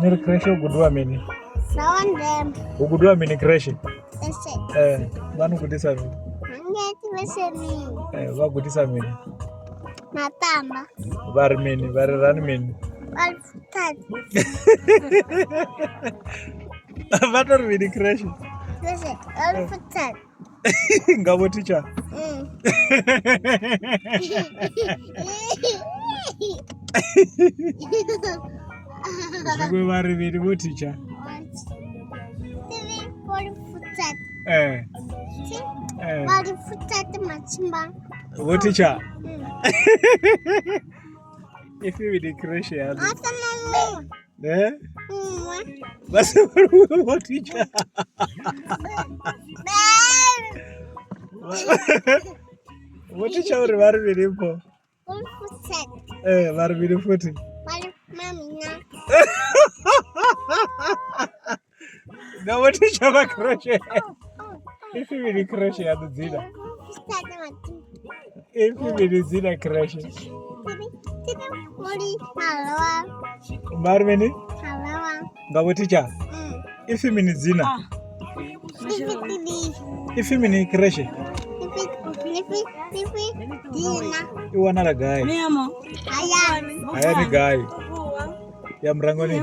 Ni ri creche hu gudiwa mini? Hu gudiwa mini creche? Eh, vha ni gudisa mini? Eh, vha gudisa mini? Matamba. Vha ri mini? Vha ri rani mini? Vha to ri mini creche? Nga vho teacher. Zwiṅwe vha ri mini vho teacher? Eh. Eh. Vho teacher. Ipfi mini creche yaṋu? Eh? Basi vho teacher. Vho teacher uri vha ri mini mpho? Eh, vha ri mini futhi? Na vho teacher vha creche. Ipfi mini creche yaṋu dzina? Ipfi mini dzina creche? Vha ri mini? Nga vho teacher? Ipfi mini dzina? Ipfi mini creche? I wanala gai? Hayani gai? Ya murangoni?